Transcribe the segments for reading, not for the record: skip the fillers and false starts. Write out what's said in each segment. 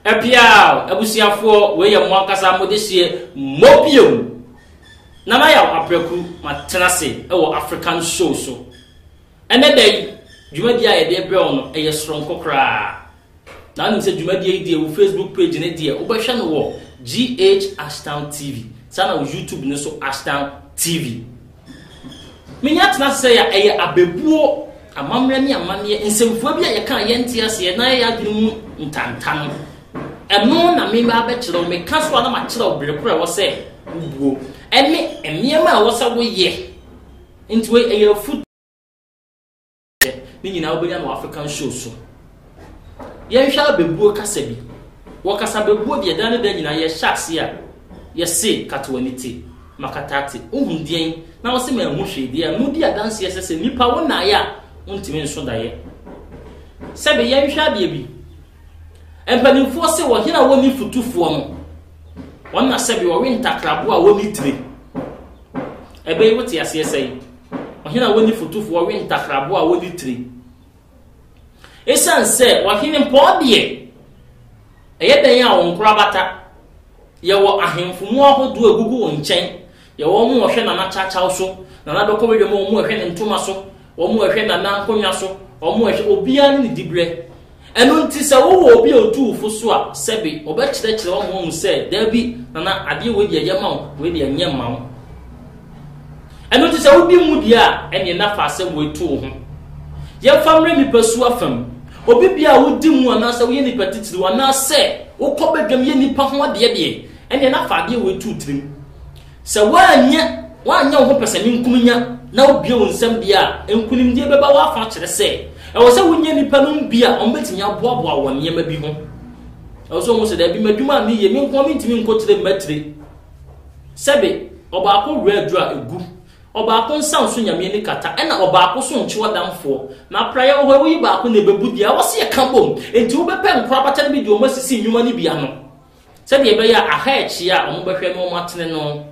Ɛpeaw, abusuafoɔ, wei yɛ mo ankasa mo dehyeɛ Mobiom! Nana Yaw Apraku matena ase wɔ African show so. Ɛnɛ da yi, dwumadie a yɛde rebrɛ wo no, ɛyɛ soronko koraa. Na wonim sɛ dwumadie yi deɛ, wo Facebook page no deɛ, wobɛhwɛ no wɔ GH Ashtown TV. Saa na wo YouTube no so Ashtown TV. Menya tena ase sɛ yɛ ɛyɛ abɛbuo, amammerɛ ne amanneɛ, nsɛmfua bi a yɛka a yɛnte aseɛ na yɛyɛ adwene mu ntanta no. Ɛno na meba abɛkyerɛ wo, meka so a na makyerɛ wo bere koro a ɛwɔ sɛ wobuo, ɛne nneɛma a ɛwɔ sɛ woyɛ. Nti wei ɛyɛ afutuo. Ne nyinaa wobɛnya no wɔ African show so. Yɛnhwɛ abɛbuo kasa bi. Wɔ kasabɛbuo deɛ da ne da nyinaa yɛhyɛ ase a yɛse kata w'ani te, makata ate. Wohu deɛn na wose manhu hwee deɛ ɛno di adanseɛ sɛ sɛ nipa wo nnaeɛ a wontumi nso daeɛ. Sɛbe yɛnhwɛ adeɛ bi. Mpanimfoɔ se ɔhene a wɔnni fotufoɔ no wɔn na sɛbe ɔwe ntakraboa a wɔnni tire. Ɛbɛ yi wote aseɛ sɛn? Ɔhene a wɔnni fotufoɔ we ntakraboa a wɔnni tire. Esiane sɛ ɔhene mpɔɔ deɛ ɛyɛ dɛn a wɔn nkorabata yɛwɔ ahemfo mu ahodoɔ egugu wɔn nkyɛn yɛwɔ wɔn a wɔhwɛ nana kyakyaw so nana bɛkɔ badwam wɔn a wɔhwɛ ne ntoma so wɔn a wɔhwɛ nana nkonnwa so wɔn a wɔhwɛ obiara ne ne dibrɛ Ɛno nti sɛ wowɔ obi a otu wo fo so a, sɛbe ɔbɛkyerɛkyerɛ wo ama woahu sɛ, dabi, Nana, adeɛ wei deɛ ɛyɛ ma wo, wei deɛ ɛnyɛ mma wo. Ɛno nti sɛ wodi mu deɛ a, ɛneɛ na fa asɛm wei to wo ho. Yɛmfa mmerɛ nipa su afam. Obi bia a wodi mu anaasɛ woyɛ nipa titiriw anaasɛ wokɔ badwam yɛ nipa ho adeɛ deɛ, ɛneɛ na fa adeɛ wei to wo tirim. Sɛ woanyɛ woanyɛ wo ho pɛsɛmenkominya na wobue wo nsam deɛ a, nkonimdie bɛba w'afa kyerɛ sɛ ɛwɔ sɛ wonya nnipa nom bi a wɔbɛtumi aboaboa wɔ nneɛma bi ho. Ɛwɔ sɛ wɔn sɛ daabi m'adwuma a meyɛ me nko mentumi nkɔ tire mma tire. Sɛbe ɔbaako werɛ aduru a ɛgu, ɔbaako nsa nso nyame ani kata, ɛna ɔbaako so nkye ɔdamfoɔ. Na praeɛ wɔ hɔ a woyi baako na ɛbɛbu deɛ ɛwɔ sɛ yɛka bom. Enti wobɛpɛ nkorabata no bi de wɔn asisi nnwuma no bi ano. Sɛdeɛ ɛbɛyɛ a aha akyi a wɔbɛhwɛ na wɔatene no.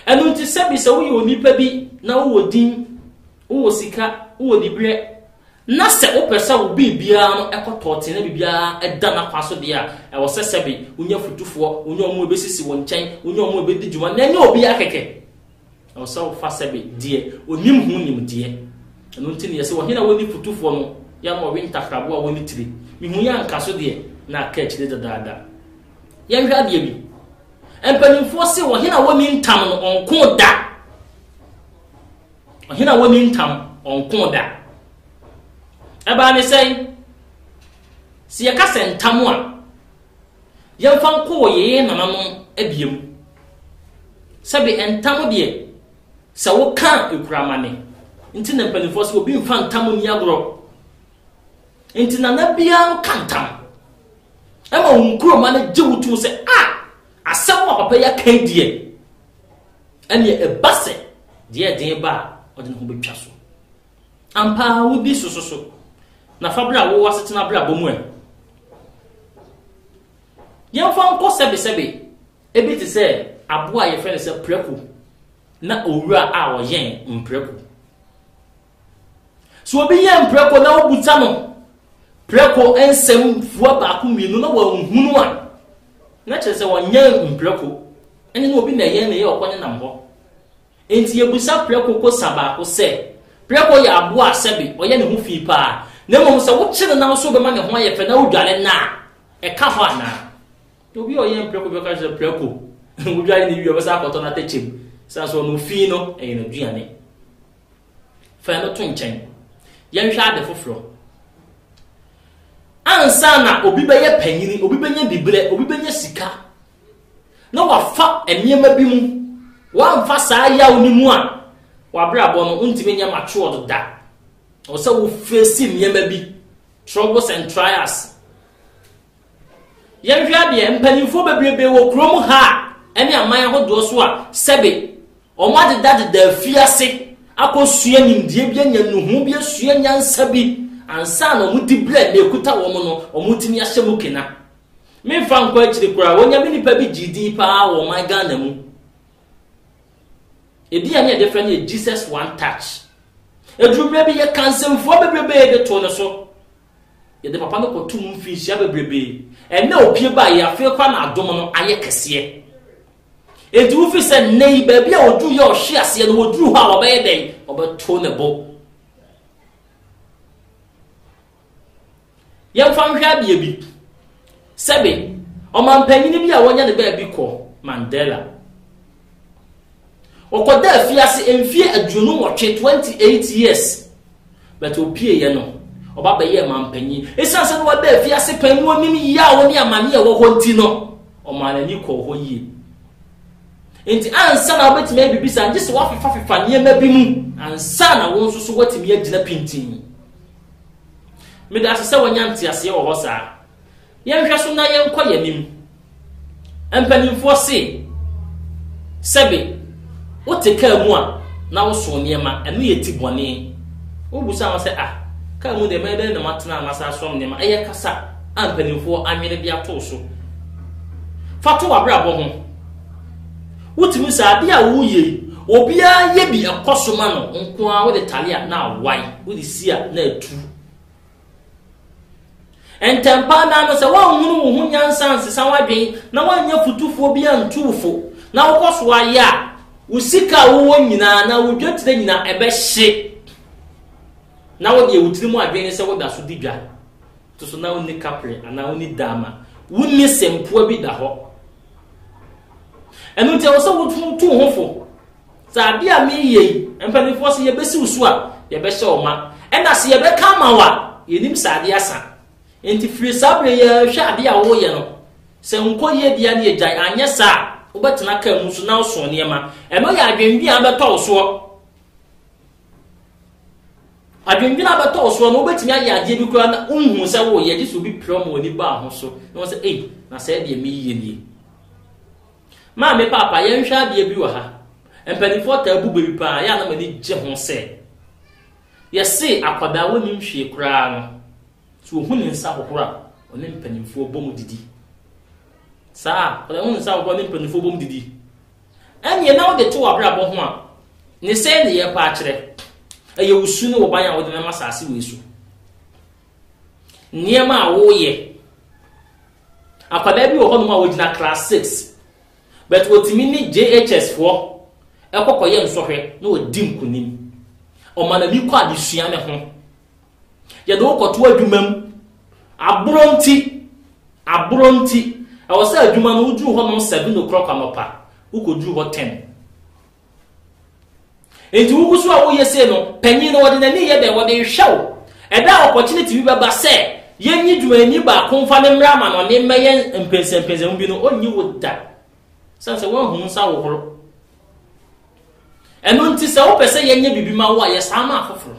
Ɛno nti sɛbi sɛ woyɛ onipa bi na wowɔ din, wowɔ sika, wowɔ diberɛ, na sɛ wopɛ sɛ wo biribiara no ɛkɔ tɔɔten na biribiara ɛda n'akwan so deɛ a, ɛwɔ sɛ sɛbi wonya futufoɔ, wonya wɔn a ɛbɛsisi wo nkyɛn, wonya wɔn a ɛbɛdi dwuma, na ɛnyɛ obiara kɛkɛ. Ɛwɔ sɛ wofa sɛbe deɛ ɔnim ho nimdeɛ. Ɛno nti ne yɛsɛ ɔhene a wɔnni fotufoɔ no yɛ ama ɔwe ntakraboa a wɔnni tire. Mehu yɛ anka so deɛ na aka akyire dadaada. Yɛnhwɛ adeɛ bi. Mpanimfoɔ se ɔhene a wɔnni ntam no ɔnko da. Ɔhene a wɔnni ntam ɔnko da. Ɛbaa ne sɛn? Sɛ yɛka sɛ ntam a, Yɛmfa nkɔ wɔ yɛn nananom abia mu. Sɛbe ntam deɛ, sɛ woka a ɛkura amane. Nti na mpanimfoɔ sɛ obi mfa ntam nni agorɔ. Nti nana biara no ka ntam. Ɛma wo nkuroma no gye wo tom sɛ a asɛm a papa yi aka yi deɛ ɛneɛ ɛba sɛ deɛ ɛden ba a ɔde ne ho bɛtwa so. Ampa ara wodi so so so. Na fa bra wo asetena abrabɔ mu ɛ. Yɛmfa nkɔ sɛbesɛbe, ebi te sɛ aboa a yɛfrɛ no sɛ prako na owura a ɔyɛn mprako. So obi yɛ mprako na wobusa no prako nsɛm fua baako mmienu na wanhunu a, na kyerɛ sɛ ɔnyɛ mprako. Ɛne na obi na ɛyɛn na ɛyɛ ɔkɔ ne nam hɔ. Enti yɛbisa prɛko kosa baako sɛ, Prɛko yɛ aboa a sɛbe ɔyɛ ne ho fi paa, na mmom sɛ wokye no na wo so wobɛma ne ho ayɛ fɛ na wodware no a, ɛka hɔ anaa? Obi a ɔyɛn prɛko bɛka sɛ prɛko, wodware no wie a ɔbɛsan akɔtɔ n'atɛkyɛ mu, sane sɛ ɔno fi no ɛyɛ n'aduane. Fa ɛno to nkyɛn. Yɛnhwɛ ade foforɔ. Ansa na obi bɛyɛ panyini, obi bɛnya diberɛ, obi bɛnya sika, na wafa nneɛma bi mu, wamfa saa yaw no mu a, w'abrabɔ no wontumi nyɛ matured da. Ɛwɔ sɛ wofeesi nneɛma bi, troubles and trials. Yɛnhwɛ adeɛ, mpanimfoɔ bebrebe wɔ kurom ha a ɛne aman ahodoɔ so a sɛbe wɔn adedadeda afiase akɔsua nimdeɛ bi anya nnuhu bi asua nyansa bi ansa na wɔn di berɛ na ɛkuta wɔn no wɔtumi ahyɛ mu kena. Memfa nkɔ akyiri koraa, Onyame nipa bi gyee din paa wɔ ɔman Ghana mu. Edin a ne yɛde frɛ no yɛ Jesus One Touch. Ɛduru mmerɛ bi yɛka nsɛmfua bebrebe de too ne so. Yɛde papa no kɔto mu mfinhyia bebrebe. Ɛnna opie baeɛ, afei koraa na adom no ayɛ kɛseɛ. Enti wofi sɛ nnɛ yi baabi a wɔduru yɛ ɔhwe aseɛ no, wɔduru hɔ a wɔbɛyɛ dɛn? Wɔbɛto ne bo. Yɛmfa nhwɛ adeɛ bi. Sɛbe, ɔmampanyini bi a wɔanya ne baabi kɔ, Mandela. Ɔkɔda afiase mfeɛ 28, 28 years. But opieeɛ no, ɔba bɛyɛɛ mampanyin. Esiane sɛ na wada afiase pɛn na onim yaw ne amane a ɛwɔ hɔ nti no, ɔmaa n'ani kɔɔ hɔ yie. Enti ansa na wobɛtumi ayɛ biribi saa, gye sɛ woafefafefa nneɛma bi mu ansa na wo nso so woatumi agyina pintinn. Meda ase sɛ woanya nteaseɛ wɔ hɔ saa. Yɛnhwɛ so na yɛnkɔ yɛn anim. Mpanimfoɔ se, sɛbe wote kaa mu a na woso nneɛma, ɛno yɛ ti bɔne. Wobisa wɔn sɛ, ah, kaa mu deɛ mɛyɛ dɛn na matena a masan asoa me nneɛma? Ɛyɛ kasa a mpanimfoɔ anwene de ato so. Fa to w'abrabɔ ho. Wotumi sɛ adeɛ a woyɛ yi, obiara yɛ bi ɛkɔ so ma no nko ara wode tale a na awae, wode si a na atu. Ntɛmpa ara no sɛ woanhunu wo ho nyansa ansesa w'adwene na woannya futufoɔ bi antu wo fo na wokɔ so ayɛ a, wo sika a wowɔ nyinaa na wo dwetire nyinaa ɛbɛhye. Na wo deɛ wo tiri mu adwene ne sɛ woda so di dwa to so na wonni kapre anaa wonni daama, wonni sɛmpoa bi da hɔ. Ɛno nti ɛwɔ sɛ wotu wo ho fo Sɛ adeɛ a mereyɛ yi, mpanimfoɔ sɛ yɛbɛsi wo so a, yɛbɛhyɛ wo ma. Ɛna sɛ yɛbɛka ama wo a, yɛnim sɛ adeɛ asa. Nti firi saa berɛ yi ara hwɛ adeɛ a woreyɛ no. Sɛ nkɔ yie deɛ a ne yɛgyae, anyɛ saa a, wobɛtena kaa mu so na woso nneɛma. Ɛno yɛ adwendwen a abɛtɔ wo soɔ. Adwendwen a abɛtɔ wo soɔ no, wobɛtumi ayɛ adeɛ bi koraa na wonhu sɛ woreyɛ, gye sɛ obi pira wo ma w'ani baa ho so na wɔn sɛ, ei, na sɛɛ deɛ mereyɛ nie. Maame paapa yɛnhwɛ adeɛ bi wɔ ha. Mpanimfoɔ taa bu bɛ bi paa, yɛ a na m'ani gye ho sɛ yɛse akwadaa wɔnnim hwee koraa no, sɛ ɔhu ne nsa hohoro a, ɔne mpanimfoɔ bɔ mu didi. Saa, akwadaa hu ne nsa hohoro a, ɔne mpanimfoɔ bɔ mu didi. Ɛnneɛ na wode to w'abrabɔ ho a, ne sɛn ne yɛpɛ akyerɛ? Ɛyɛ wo su ne wo ban a wode nam asase wei so. Nneɛma a woyɛ Akwadaa bi wɔ hɔnom a ɔgyina class 6 but ɔtumi ne JHS foɔ ɛkɔ kɔyɛ nsɔhwɛ na ɔdi nkunim. Ɔma n'ani kɔ adesua ne ho. Yɛde wo kɔto adwuma mu. Aborɔ nti, aborɔ nti, ɛwɔ sɛ adwuma no woduru hɔnom 7 o'clock anɔpa, wokɔduru hɔ 10. Enti wogu so a woyɛ sei no, panyin no wɔde n'ani yɛ dɛn? Wɔde rehwɛ wo. Ɛda a opportunity bi bɛba sɛ yɛnyi dwumayɛni baako mfa no mmra ama no ɔne mmɛyɛ mpɛnsɛmpɛnsɛmu bi no, ɔnyi wo da. Sane sɛ woahu wo nsa wohoro. Ɛno nti sɛ wopɛ sɛ yɛnyɛ biribi ma wo a, yɛ saa ma afoforo.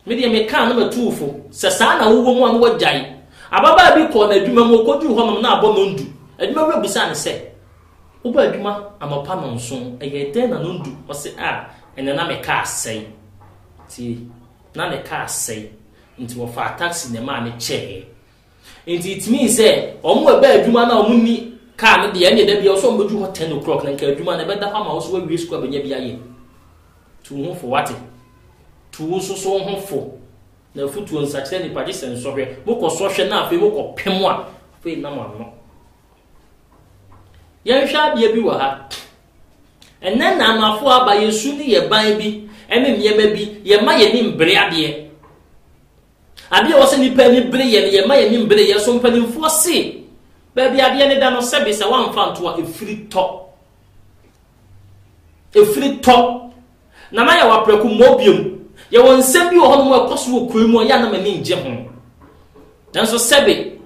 Me deɛ mekaa na matu wo fo sɛ saa na wowɔ mu a na wagyae. Ababaa bi kɔɔ n'adwuma mu, ɔkɔduruu hɔnom na abɔ nnɔndu. Adwumawura bisaa no sɛ, Wobaa adwuma anɔpa nnɔnson, ɛyɛɛ dɛn na nnɔndu? Ɔse, Ah, ɛnnɛ na me kaa asɛe. Tie, na ne kaa asɛe, nti wɔfaa taxi na ɛmaa no kyɛeɛ. Nti it means sɛ wɔn a ɛbaa adwuma no a wɔn nni kaa no deɛ ɛnneɛ da biara wɔsɛ wɔn bɛduru hɔ 10 o'clock na nka adwuma no ɛbɛda hɔ ama wo so wawie sukuu abɛnya bi ayɛ. Tu wo ho fo, wate? Tu wo nso so wo ho fo. Na afutuo nsakyera nipa gye sɛ nsɔhwɛ. Mokɔ sɔhwɛ na afei mokɔ pem a, afei nam ano. Yɛnhwɛ adeɛ bi wɔ ha. Ɛnɛ naanafo aba yɛn su ne yɛ ban bi ne nneɛma bi, yɛma yɛn ani mbere adeɛ. Adeɛ a ɛwɔ sɛ nipa ani bere yɛ no, yɛma yɛn ani mbere yɛ. So mpanimfoɔ se, baabi adeɛ ne da no, sɛbe sɛ woamfa nto a, ɛfiri tɔ. Ɛfiri tɔ. Nana yɛwɔ aprɛko mmɔ biom. Yɛwɔ nsɛm bi wɔ hɔnom a ɛkɔ so wɔ kuro mu a ɛyɛ a na m'ani ngye ho. Nanso sɛbe,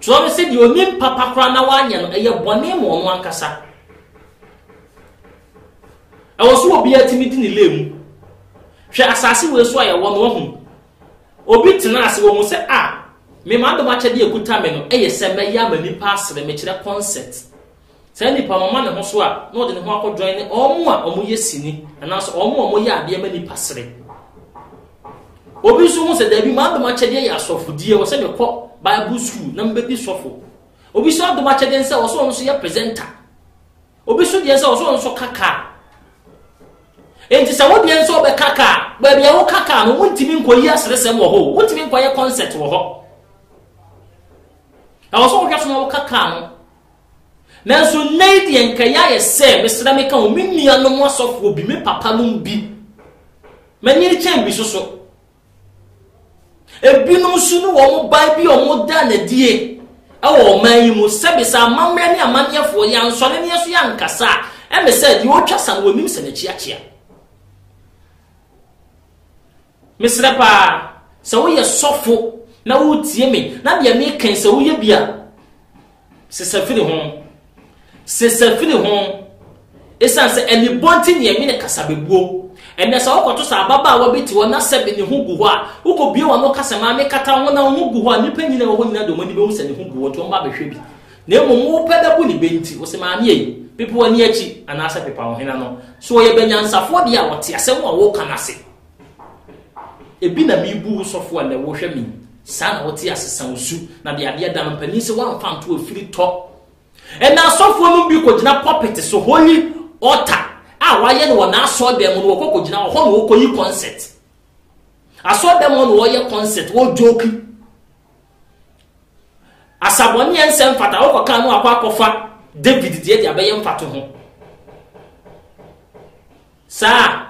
twerɛ no sɛ deɛ ɔnim papa koraa na wanyɛ no, ɛyɛ bɔne ma ɔno ankasa. Ɛwɔ so obiara tumi di ne lee mu. Hwɛ asase wei so a yɛwɔ no wahu. Obi tena ase wɔhu sɛ a me m'adom akyɛdeɛ ɛkuta me no ɛyɛ sɛ mɛyɛ ama nipa asere mekyerɛ concert. Saa nipa no ɔma ne ho so a, na ɔde ne ho akɔ join ne wɔn a wɔyɛ sini anaasɛ wɔn a wɔyɛ adeɛ ma nipa sere. Obi nso hu sɛ daabi m'adom akyɛdeɛ yɛ asɔfodie, wɔ sɛ mekɔ Bible school na mebɛdi sɔfo. Obi nso adom akyɛdeɛ sɛ wɔ sɛ ɔno nso yɛ presenter. Obi nso deɛ sɛ wɔ sɛ ɔno nso ka kaa. Enti sɛ wo deɛ nso wobɛka kaa, baabi a woka kaa no, wontumi nkɔyi aseresɛm wɔ hɔ o, wontumi nkɔyɛ concert wɔ hɔ. Ɛwɔ sɛ wohwɛ so na woka kaa no. Nanso nnɛ yi deɛ nka yɛ ayɛ sɛ, mesrɛ meka wo, me nuanom asɔfoɔ bi, me papa nom bi, manyini kyɛn bi soso. Ebinom nso ne wɔn ban bi a wɔda no adie wɔ ɔman yi mu sɛbe sɛ amammerɛ ne amanneɛfoɔ yɛansɔre ne yɛso yɛankasa a, ɛmɛ sɛ deɛ ɔtwa sa no wɔnim sɛ n'akyi akyea. Mesrɛ paa, sɛ woyɛ sɔfo na woretie me na deɛ meka yi sɛ woyɛ bi a, Sesa firi ho. Sesa firi ho. Esiane sɛ anibɔ nti ne ɛmene kasabebuo. Ɛnnɛ sɛ wokɔto sɛ ababaawa bi te hɔ na sɛbe ne ho gu hɔ a, wokɔbue w'ano ka sɛ maame kata wo ho na wo ho gu hɔ a, nnipa nyina ɛwɔ hɔ nyina de wɔn ani bɛhu sɛ ne ho gu hɔ nti wɔn ba bɛhwɛ bi. Na mmom wopɛ bɛbu ne bɛ nti, wose maame ei, pepe w'ani akyi anaasɛ pepa wo hwene ano. So ɔyɛ bɛnyansafoɔ deɛ a ɔte asɛm a woka no ase? Ebi na mebu wo sɔfo a nnɛ wohwɛ me yi. Saa na wote ase sa wo su na de adeɛ da no mpanin sɛ woamfa nto afiri tɔ. Ɛna asɔfoɔ no bi kɔgyina pulpit so holy altar a wɔayɛ no wɔ n'asɔɔdan mu no wɔkɔ kɔgyina hɔ na wɔkɔyi concert. Asɔɔdan mu hɔ na wɔyɛ concert wɔjoki. Asabɔneɛ nsɛm fata wokɔka no akɔ akɔfa David deɛ de abɛyɛ mfato ho. Saa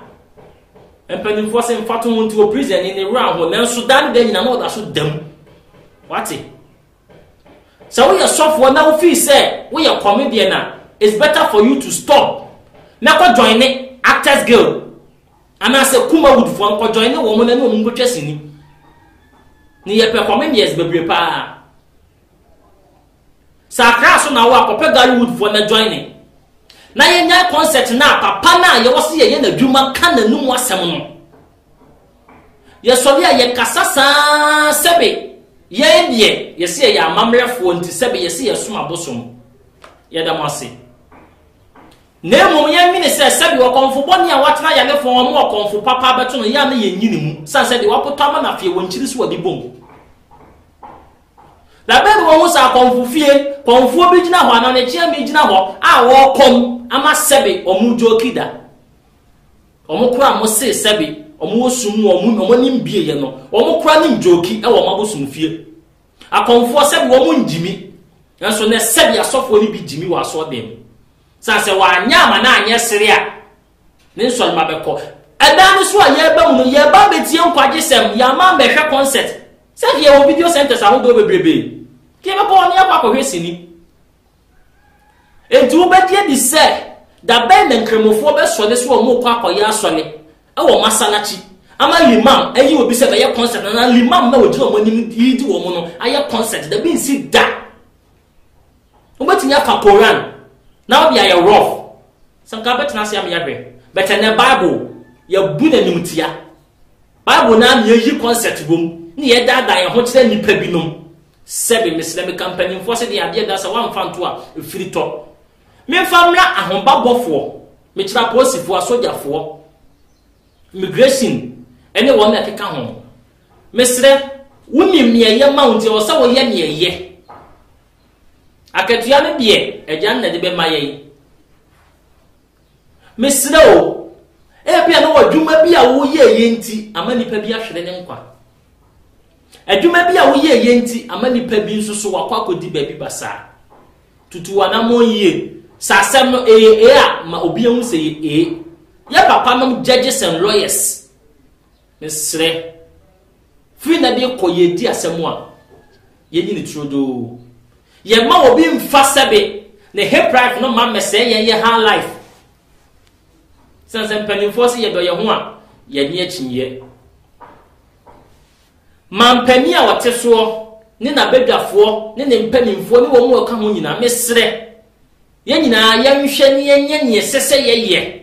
a, mpanimfoɔ se mfatoho nti wɔ prison ni ne werɛ aho nanso daa ne da nyina na ɔda so da mu. Wate? Sɛ woyɛ sɔfoɔ na wofii sɛ woyɛ comedian a, it's better for you to stop na kɔ join ne Actors Guild anaasɛ Kumawood foɔ no kɔ join ne wɔn na ne wɔn nkɔtwa sini. Ne yɛpɛ comedians bebree paa. Sɛ Accra so na wɔ a kɔpɛ Gollywood foɔ na join ne. Na yɛnyae concert no a papa no a yɛwɔ se yɛyɛ n'adwuma ka n'anum asɛm no. Yɛsɔre a yɛkasa saa sɛbe yɛn deɛ yɛse yɛyɛ amammerɛfoɔ nti sɛbe yɛse yɛsom abosom. Yɛda mo ase. Na mmom yɛnwene sɛ sɛbe ɔkɔmfo bɔne a watena ayarefoɔ hɔ ma ɔkɔmfo papa abɛto no yɛ a na yɛnyi ne mu sane sɛ deɛ wapotɔ ama no afeɛ wɔ nkyiri so wɔde bom. Na bɛn na wɔahu sɛ akɔmfo fie kɔmfoɔ bi gyina hɔ anaa ne kyeame gyina hɔ a wɔrekɔm ama sɛbe wɔn dwoki da? Wɔn kora a wɔse sɛbe wɔn wɔ sum mu wɔn wɔn anim bieɛ no, wɔn kora nim dwoki wɔ wɔn abosom fie. Akɔmfoɔ sɛbe wɔn ngyimi, nanso nɛ sɛbe asɔfoɔ no bi gyimi wɔ asɔɔdan mu. Sane sɛ wɔanyɛ ama no anyɛ sere a, Ne nsɔremma bɛkɔ. Ɛdan no so a yɛreba mu no, yɛreba abɛtie nkwagyesɛm, yɛama ammɛhwɛ concert. Sɛ nka yɛwɔ video centers ahodoɔ bebrebe. Nka yɛbɛkɔ hɔ na yɛakɔ akɔhwɛ sini. Enti wobɛgye adi sɛ da bɛn na nkramofoɔ bɛsɔre sɛ wɔrekɔ akɔyɛ asɔre wɔ Masalakyi ama limam ayi obi sɛ bɛyɛ concert anaa limam na ɔgyina wɔn anim redi wɔn no ayɛ concert da bi nsi da. Wobɛtumi afa Koran na wode ayɛ rough. Sɛ nka wobɛtena ase ama yɛahwɛ. But ɛnɛ Bible, yɛbu no animtia. Bible no ara na yɛyi concept wom na yɛdaadaa yɛn ho kyerɛ nnipa binom. Sɛbe mesrɛ meka mpanimfoɔ sɛ deɛ adeɛ da sɛ woamfa nto a ɛfiri tɔ. Memfa mmra ahobabɔfoɔ, mekyerɛ apolisifoɔ, asogyafoɔ, immigration ne wɔn a ɛkeka ho. Mesrɛ, wonim nea ɛyɛ ma wo nti ɛwɔ sɛ woyɛ nea ɛyɛ. Akatua no deɛ, Agya no na ɛde bɛma yɛn. Mesrɛ o, ebia na w'adwuma bi a woyɛeɛ nti ama nipa bi ahwere ne nkwa. Adwuma bi a woyɛeɛ nti ama nipa bi nso so wakɔ akɔdi baabi basaa. Tutu w'anammɔn yie. Sɛ asɛm no ɛyɛ ee a, ma obi ahu sɛ ɛyɛ ee. Yɛ papa nom judges and lawyers. Mesrɛ, firi nnɛ de rekɔ yɛredi asɛm a, yɛnyi no turodoo. Yɛmma obi mfa sɛbe ne hip life no mma mmɛsɛe yɛn yɛ high life. Sɛn sɛ mpanimfoɔ sɛ yɛdɔ yɛn ho a, yɛnye akyinnyeɛ. Mampanin a ɔte soɔ ne n'abadwafoɔ ne ne mpanimfoɔ ne wɔn a wɔka ho nyinaa, mesrɛ, yɛn nyinaa yɛnhwɛ ne yɛnyɛ nea ɛsɛ sɛ yɛyɛ.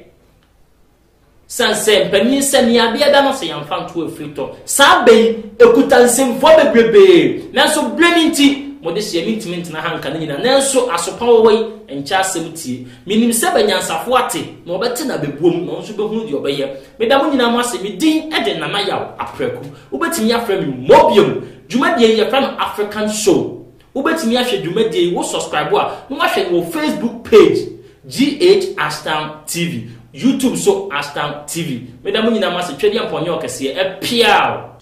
Esiane sɛ mpanin sɛ nea adeɛ da no sɛ yɛmfa nto afiri tɔ. Saa bɛ yi, ɛkuta nsɛmfua bebrebee, nanso berɛ no nti, mode hyeɛ mentumi ntena ha nka ne nyinaa. Nanso asopa wɔ hɔ yi, nkyɛ asɛm tie. Menim sɛ bɛ nyansafoɔ ate, na wɔbɛte no abɛbuom, na wɔn nso bɛhunu deɛ ɔbɛyɛ. Meda mo nyinaa mo ase. Me din de Nana Yaw Apraku. Wobɛtumi afrɛ me Mobiom. Dwumadie yi, yɛfrɛ no African Show. Wobɛtumi ahwɛ dwumadie yi, wo subscribe a, na woahwɛ no wɔ Facebook page, GH Ashtown TV. YouTube so Ashtown TV. Meda mo nyinaa mo ase, Twedeɛ Mpɔnyɛ Ɔkɛseɛ, ɛpeaw!